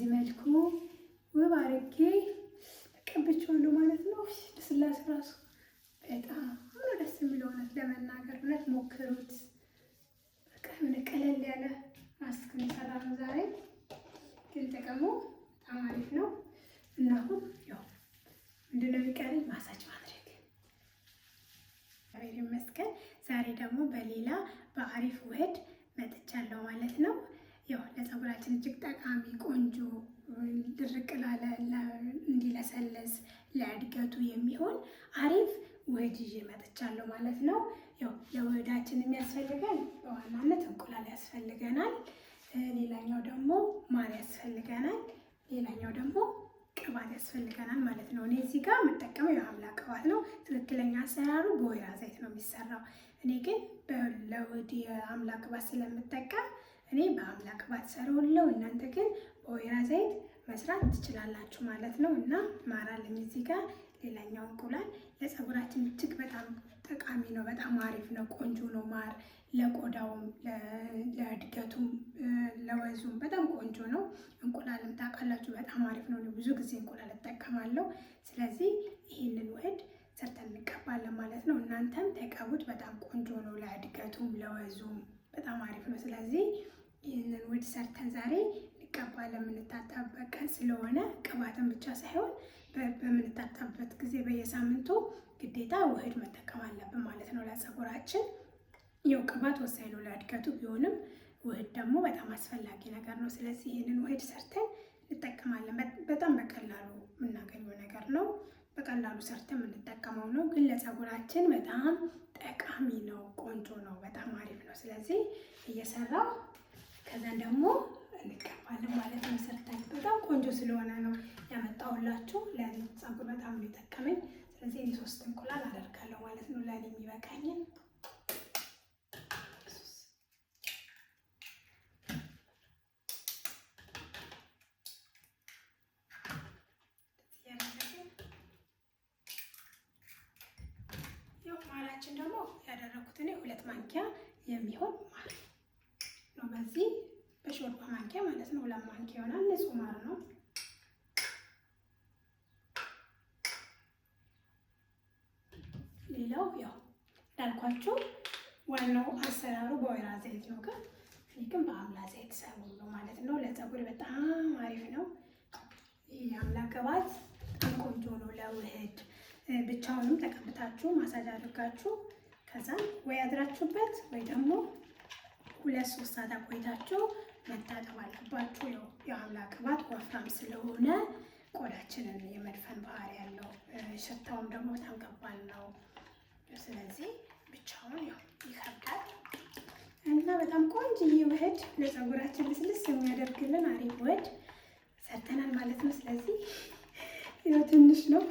በዚህ መልኩ ውብ አድርጌ ተቀብቼዋለሁ ማለት ነው። ልስላሴ ራሱ በጣም ነው ደስ የሚለው። እውነት ለመናገር እውነት ሞክሩት። በቃ የሆነ ቀለል ያለ ማስክ ነው የሰራነው ዛሬ፣ ግን ጥቅሙ በጣም አሪፍ ነው እና አሁን ያው ምንድነው የሚቀረኝ ማሳጅ ማድረግ። እግዚአብሔር ይመስገን። ዛሬ ደግሞ በሌላ በአሪፍ ውህድ መጥቻለሁ ማለት ነው። ያው ለፀጉራችን እጅግ ጠቃሚ ቆንጆ ድርቅ ላለ እንዲለሰለስ ለእድገቱ የሚሆን አሪፍ ውህድ ይዤ መጥቻለሁ ማለት ነው። ያው ለውህዳችን የሚያስፈልገን በዋናነት እንቁላል ያስፈልገናል። ሌላኛው ደግሞ ማር ያስፈልገናል። ሌላኛው ደግሞ ቅባት ያስፈልገናል ማለት ነው። እኔ እዚህ ጋር የምጠቀመው የአምላ ቅባት ነው። ትክክለኛ አሰራሩ በወይራ ዘይት ነው የሚሰራው። እኔ ግን ለውህድ የአምላ ቅባት ስለምጠቀም እኔ በአምላ ቅባት ሰራዋለሁ። እናንተ ግን በወይራ ዘይት መስራት ትችላላችሁ ማለት ነው። እና ማር አለኝ እዚህ ጋር። ሌላኛው እንቁላል ለፀጉራችን እጅግ በጣም ጠቃሚ ነው። በጣም አሪፍ ነው፣ ቆንጆ ነው። ማር ለቆዳውም፣ ለእድገቱም፣ ለወዙም በጣም ቆንጆ ነው። እንቁላልም ታውቃላችሁ በጣም አሪፍ ነው። ብዙ ጊዜ እንቁላል እጠቀማለሁ። ስለዚህ ይህንን ውህድ ሰርተን እንቀባለን ማለት ነው። እናንተም ተቀቡት፣ በጣም ቆንጆ ነው። ለእድገቱም ለወዙም በጣም አሪፍ ነው። ስለዚህ ይህንን ውህድ ሰርተን ዛሬ እንቀባለን። የምንታጠብበት ቀን ስለሆነ ቅባትን ብቻ ሳይሆን በምንታጠብበት ጊዜ በየሳምንቱ ግዴታ ውህድ መጠቀም አለብን ማለት ነው። ለፀጉራችን ያው ቅባት ወሳኝ ነው ለእድገቱ ቢሆንም ውህድ ደግሞ በጣም አስፈላጊ ነገር ነው። ስለዚህ ይህንን ውህድ ሰርተን እንጠቀማለን። በጣም በቀላሉ የምናገኘው ነገር ነው። በቀላሉ ሰርተን የምንጠቀመው ነው፣ ግን ለፀጉራችን በጣም ጠቃሚ ነው። ቆንጆ ነው። በጣም አሪፍ ነው። ስለዚህ እየሰራው ከዛን ደግሞ እንቀባለን ማለት ነው። ሰርተን በጣም ቆንጆ ስለሆነ ነው ያመጣሁላችሁ። ለፀጉር በጣም ነው የጠቀመኝ። ስለዚህ እኔ 3 እንቁላል አደርጋለሁ ማለት ነው ለእኔ የሚበቃኝን። ያው ማራችን ደግሞ ያደረኩት እኔ 2 ማንኪያ የሚሆን ማር ነው። በዚህ በሾርባ ማንኪያ ማለት ነው 2 ማንኪያ ይሆናል። ንጹህ ማር ነው። ሌላው ያው እንዳልኳችሁ ዋናው አሰራሩ በወይራ ዘይት ነው፣ ግን እኔ ግን በአምላ ዘይት ሰራለሁ ማለት ነው። ለፀጉር በጣም አሪፍ ነው። ይህ የአምላ ቅባት በጣም ቆንጆ ነው ለውህድ። ብቻውንም ተቀብታችሁ ማሳጅ አድርጋችሁ ከዛ ወይ አድራችሁበት ወይ ደግሞ 2-3 ሰዓት አቆይታችሁ መታጠብ አለባችሁ። ያው የአምላ ቅባት ወፍራም ስለሆነ ቆዳችንን የመድፈን ባህሪ ያለው፣ ሽታውም ደግሞ በጣም ከባድ ነው። ስለዚህ ብቻውን ያው ይከብዳል እና በጣም ቆንጆ ውህድ ለፀጉራችን ልስልስ የሚያደርግልን አሪፍ ውህድ ሰርተናል ማለት ነው። ስለዚህ ያው ትንሽ ነው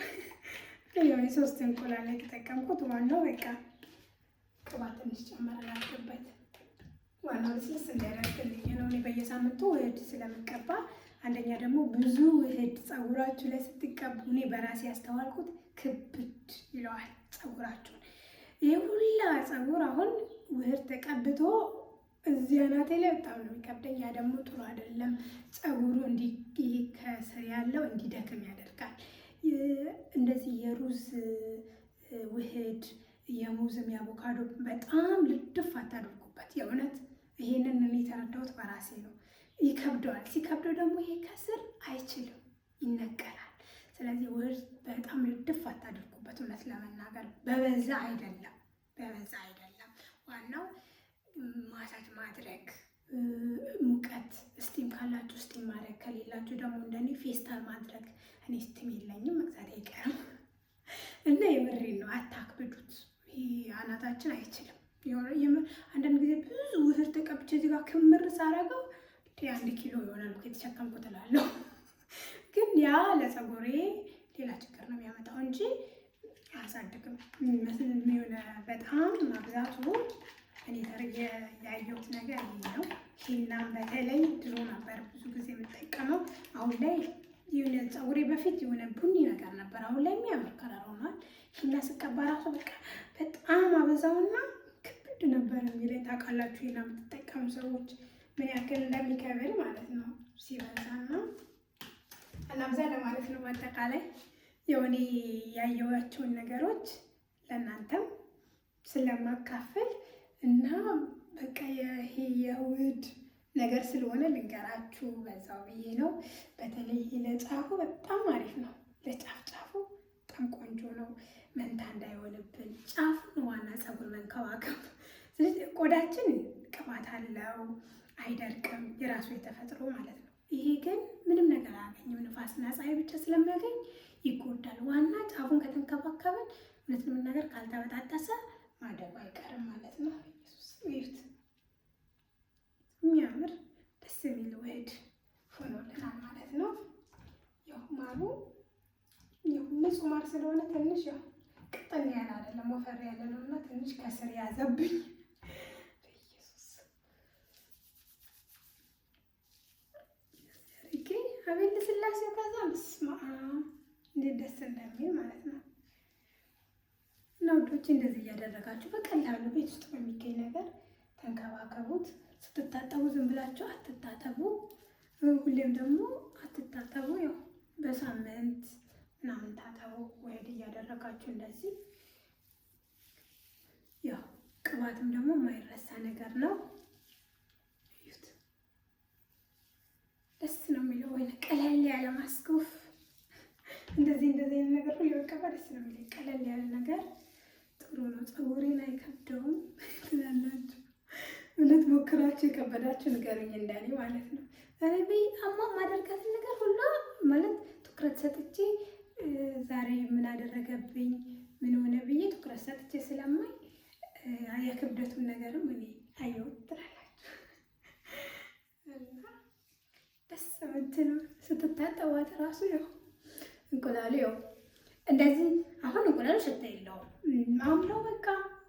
ግን ያው 3 እንቁላል የተጠቀምኩት። ዋናው በቃ ቅባት ትንሽ ጨመር አድርጌበት ዋናው ልስልስ እንዲያደርግልኝ ነው። እኔ በየሳምንቱ ውህድ ስለምቀባ፣ አንደኛ ደግሞ ብዙ ውህድ ፀጉራችሁ ላይ ስትቀቡ እኔ በራሴ ያስተዋልኩት ክብድ ይለዋል ፀጉራችሁን። ይሄ ሁላ ፀጉር አሁን ውህድ ተቀብቶ እዚህ አናቴ ላይ በጣም ነው የሚከብደኝ። ያ ደግሞ ጥሩ አይደለም። ፀጉሩ እንዲህ ከስር ያለው እንዲደክም ያደርጋል። እንደዚህ የሩዝ ውህድ የሙዝም የአቮካዶ በጣም ልድፍ አታድርጉበት። የእውነት ይሄንን እኔ የተረዳሁት በራሴ ነው። ይከብደዋል። ሲከብደው ደግሞ ይሄ ከስር አይችልም፣ ይነቀላል። ስለዚህ ውህድ በጣም ልድፍ አታድርጉበት። እውነት ለመናገር በበዛ አይደለም፣ በበዛ አይደለም። ዋናው ማሳጅ ማድረግ፣ ሙቀት steam ካላችሁ steam ማድረግ፣ ከሌላችሁ ደግሞ እንደኔ ፌስታል ማድረግ። እኔ steam የለኝም መግዛት አይቀርም እና የምሬን ነው፣ አታክብዱት። ይሄ አናታችን አይችልም። አንዳንድ ጊዜ ብዙ ውህድ ተቀብቼ እዚህ ጋር ክምር ሳረገው 1 ኪሎ ይሆናል እኮ የተሸከምኩት እላለሁ። ግን ያ ለፀጉሬ ሌላ ችግር ነው የሚያመጣው እንጂ አያሳድግም። የሆነ በጣም ማብዛቱ እኔ ያየሁት ነገር ይሄ ነው። ሂናም በተለይ ድሮ ነበር ብዙ ጊዜ የምጠቀመው። አሁን ላይ የሆነ ፀጉሬ በፊት የሆነ ቡኒ ነገር ነበር፣ አሁን ላይ የሚያምር color ሆኗል። ሂና ስቀባ ራሱ በቃ በጣም አበዛውና ክብድ ነበር የሚለኝ። ታውቃላችሁ ሂና የምትጠቀሙ ሰዎች ምን ያክል እንደሚከብድ ማለት ነው ሲበዛና። አናብዛ ለማለት ነው። በአጠቃላይ የሆነ ያየኋቸውን ነገሮች ለእናንተም ስለማካፈል እና በቃ ይሄ የውህድ ነገር ስለሆነ ልንገራችሁ በዛው ብዬ ነው። በተለይ ለጫፉ በጣም አሪፍ ነው። ለጫፍ ጫፉ በጣም ቆንጆ ነው። መንታ እንዳይሆንብን ጫፉን ዋና ፀጉር መንከባከብ። ስለዚህ ቆዳችን ቅባት አለው፣ አይደርቅም፣ የራሱ የተፈጥሮ ማለት ነው። ይሄ ግን ምንም ነገር አያገኝም። ንፋስና ፀሐይ ብቻ ስለሚያገኝ ይጎዳል። ዋና ጫፉን ከተንከባከብን እውነት ለመናገር ካልተበጣጠሰ ማደጉ አይቀርም ማለት ነው። ኢየሱስ የሚያምር ደስ የሚል ውህድ ሆኖልናል ማለት ነው። ያው ማሩ ያው ንጹህ ማር ስለሆነ ትንሽ ያው ቅጥን ያለ አይደለም፣ ወፈር ያለ ነው እና ትንሽ ከስር ያዘብኝ። ኢየሱስ አቤል ስላሴ ከዛ በስመ አብ እንዴት ደስ እንደሚል ማለት ነው። እና ውዶች እንደዚህ እያደረጋችሁ በቀላሉ ቤት ውስጥ በሚገኝ ነገር ተንከባከቡት። ስትታጠቡ ዝም ብላችሁ አትታጠቡ። ሁሌም ደግሞ አትታጠቡ። ያው በሳምንት ምናምን ታጠቡ፣ ውህድ እያደረጋችሁ እንደዚህ። ያው ቅባትም ደግሞ የማይረሳ ነገር ነው። እዩት፣ ደስ ነው የሚለው። ወይ ቀለል ያለ ማስኮፍ እንደዚህ እንደዚህ አይነት ነገር ሁሌ በቀባ ደስ ነው የሚለው። ቀለል ያለ ነገር ጥሩ ነው። ፀጉሬን አይከብደውም ትላላችሁ። እውነት ሞክራችሁ የከበዳችሁ ንገሩኝ፣ እንደኔ ማለት ነው። ዛሬ አማ ማደርጋትን ነገር ሁላ ማለት ትኩረት ሰጥቼ ዛሬ ምን አደረገብኝ ምን ሆነ ብዬ ትኩረት ሰጥቼ ስለማይ የክብደቱን ነገርም እኔ አየሁት ትላላችሁ። እና ደስ የምትል ስትታጠቧት ራሱ ያው እንቁላሉ ያው እንደዚህ አሁን እንቁላሉ ሽታ የለውም። አምለው በቃ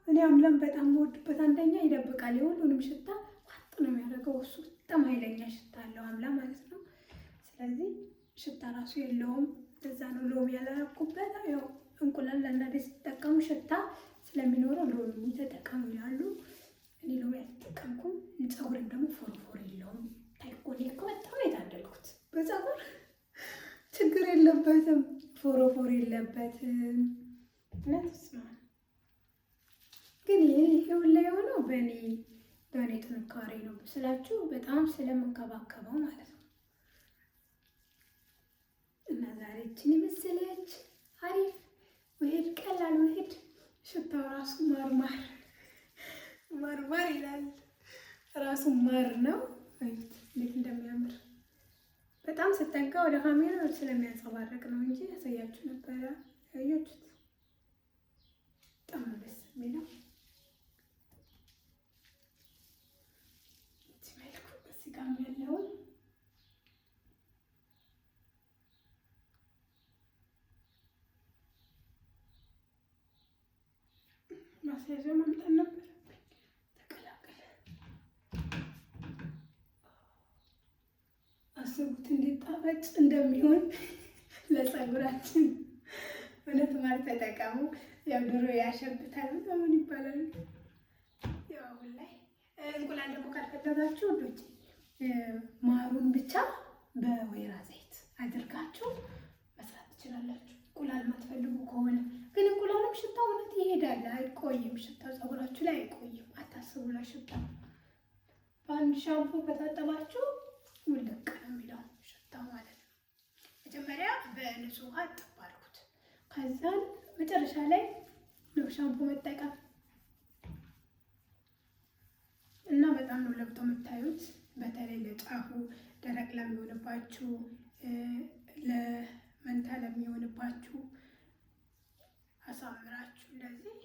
እኔ አምለም በጣም የምወድበት አንደኛ ይደብቃል፣ የሁሉንም ሽታ ዋጥ ነው የሚያደርገው። እሱ በጣም ኃይለኛ ሽታ አለው አምላ ማለት ነው። ስለዚህ ሽታ ራሱ የለውም። ለዛ ነው ሎሚ ያላረኩበት። ያው እንቁላል አንዳንዴ ሲጠቀሙ ሽታ ስለሚኖረው ሎሚ ተጠቀሙ ይላሉ። እኔ ሎሚ አልተጠቀምኩም። ፀጉሬም ደግሞ ፎርፎር የለውም። ታይኮኔ እኮ በጣም ነው የታደልኩት በፀጉር ችግር የለበትም፣ ፎሮፎር የለበትም። እውነት ስማ ግን ይሄ ሁላ የሆነው በእኔ ጥንካሬ ነው ስላችሁ በጣም ስለምንከባከበው ማለት ነው። እና ዛሬ ይችን የመሰለች አሪፍ ውህድ፣ ቀላል ውህድ፣ ሽታው ራሱ ማርማር ማርማር ይላል። ራሱ ማር ነው። እንዴት እንደሚያምር በጣም ስጠጋ ወደ ካሜራ ስለሚያንጸባርቅ ነው እንጂ ያሳያችሁ ነበረ። ያያችሁት በጣም ነው ደስ የሚለው። እዚህ መልኩ እዚህ ጋር ያለውን ማስያዣ ማምጣት ነበረብኝ። ተቀላቀለ። አስቡት እንዴት ጣፋጭ እንደሚሆን ለፀጉራችን። እውነት ማር ተጠቀሙ። ያው ድሮ ያሸብታል ምናምን ይባላል። ያው አሁን ላይ እንቁላል ደግሞ ካልፈለጋችሁ ውዶቼ ማሩን ብቻ በወይራ ዘይት አድርጋችሁ መስራት ትችላላችሁ። እንቁላል ማትፈልጉ ከሆነ ግን እንቁላሉም ሽታው እውነት ይሄዳል፣ አይቆይም። ሽታው ፀጉራችሁ ላይ አይቆይም። አታስቡ ለሽታው። በአንድ ሻምፖ ከታጠባችሁ ውልቅ ነው የሚለው ሽታው ማለት ነው። መጀመሪያ በንጹህ ውሃ እጥብ አልኩት። ከዛን መጨረሻ ላይ ነው ሻምፖ መጠቀም እና በጣም ነው ለብጦ የምታዩት። በተለይ ለጫፉ ደረቅ ለሚሆንባችሁ፣ ለመንታ ለሚሆንባችሁ አሳምራችሁ እንደዚህ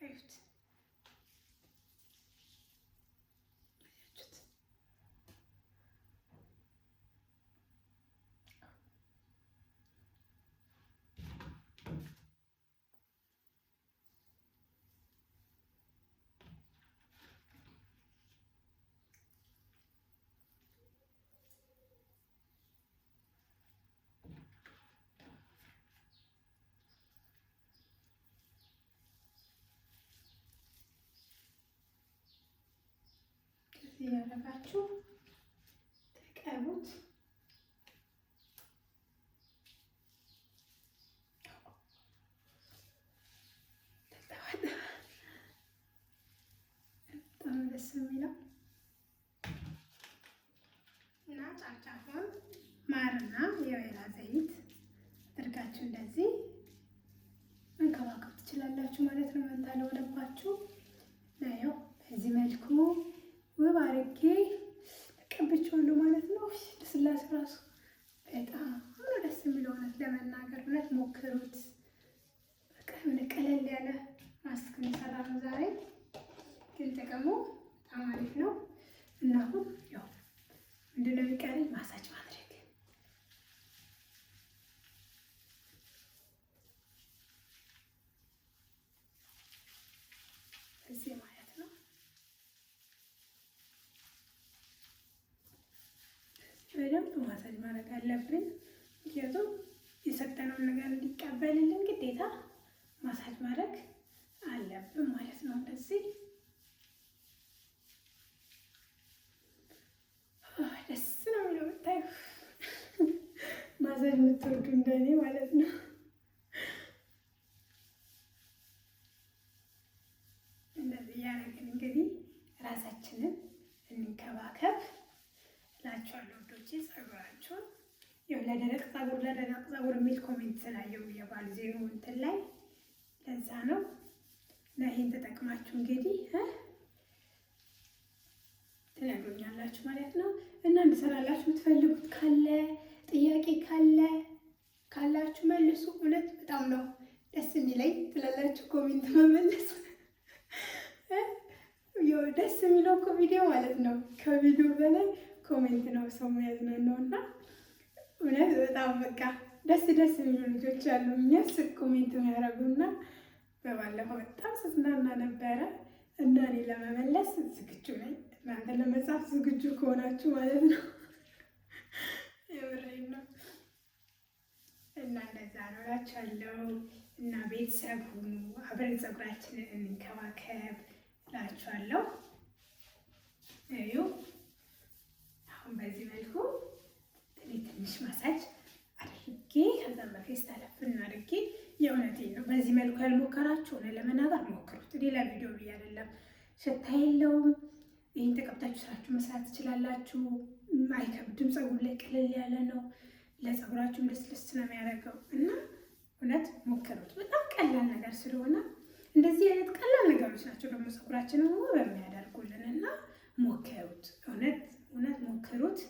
እዩት። እያደረጋችሁ ተቀቡት። ማርና የወይራ ዘይት አድርጋችሁ እንደዚህ መንከባከብ ትችላላችሁ ማለት ነው። መንታ ለሆነባችሁ ያው በዚህ መልኩ ውብ አድርጌ ተቀብቼዋለሁ ማለት ነው። ልስላሴ ራሱ በጣም ነው ደስ የሚለው። እውነት ለመናገር እውነት ሞክሩት። በቃ የሆነ ቀለል ያለ ማስክ ነው የሰራነው ዛሬ፣ ግን ጥቅሙ በጣም አሪፍ ነው እና አሁን ያው ምንድነው የሚቀረኝ? ማሳጅ ማድረግ። እዚህ ማለት ነው። በደንብ ማሳጅ ማድረግ አለብን። ምክንያቱም የሰጠነውን ነገር እንዲቀበልልን ግዴታ ማሳጅ ማድረግ አለብን ማለት ነው። እንደዚህ ደስ ነው የሚለው ብታዩ፣ ማሳጅ የምትወዱ እንደኔ ማለት ነው። እንደዚህ እያደረግን እንግዲህ ራሳችንን እንንከባከብ እላችኋለሁ ውዶቼ። ጸጉራችሁን ያው ለደረቅ ጸጉር ለደረቅ ጸጉር የሚል comment ስላየው የባልዜኑ እንትን ላይ ለዛ ነው። እና ይሄን ተጠቅማችሁ እንግዲህ ትነግሩኛላችሁ ማለት ነው። እና እንድሰራላችሁ የምትፈልጉት ካለ ጥያቄ ካለ ካላችሁ መልሱ። እውነት በጣም ነው ደስ የሚለኝ ትላላችሁ comment መመለስ። ያው ደስ የሚለው እኮ ቪዲዮ ማለት ነው። ከቪዲዮ በላይ comment ነው ሰው የሚያዝናናው እና እውነት በጣም በቃ ደስ ደስ የሚሉ ልጆች አሉ የሚያስቅ comment የሚያደርጉና በባለፈው በጣም ስዝናና ነበረ እና እኔ ለመመለስ ዝግጁ ነኝ። እናንተ ለመጻፍ ዝግጁ ከሆናችሁ ማለት ነው። የምሬን ነው። እና እንደዛ ነው እላችኋለሁ። እና ቤተሰብ ሁኑ፣ አብረን ፀጉራችንን እንንከባከብ እላችኋለሁ። እዩ አሁን በዚህ መልኩ ትንሽ ማሳጅ አድርጌ ከዛም በፌስታል አፍን አድርጌ የእውነቴን ነው። በዚህ መልኩ ያልሞከራችሁ ሆነ ለመናገር ሞክሩት። ሌላ ቪዲዮ ብዬ አይደለም፣ ሽታ የለውም። ይህን ተቀብታችሁ ስራችሁ መስራት ትችላላችሁ። አይከብድም። ፀጉር ላይ ቀለል ያለ ነው። ለፀጉራችሁም ልስልስ ነው የሚያደርገው እና እውነት ሞክሩት። በጣም ቀላል ነገር ስለሆነ እንደዚህ አይነት ቀላል ነገሮች ናቸው ደግሞ ፀጉራችንን ውብ የሚያደርጉልን እና ሞክሩት። እውነት እውነት ሞክሩት።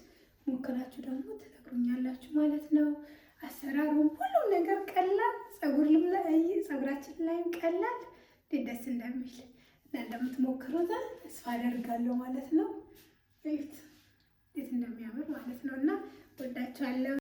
ሞክራችሁ ደግሞ ትነግሩኛላችሁ ማለት ነው። አሰራሩም ሁሉም ነገር ቀላል፣ ፀጉራችን ላይም ቀላል፣ እንዴት ደስ እንደሚል እና እንደምትሞክሩት ተስፋ አደርጋለሁ ማለት ነው። እዩት እንዴት እንደሚያምር ማለት ነው። እና ወዳችኋለሁ።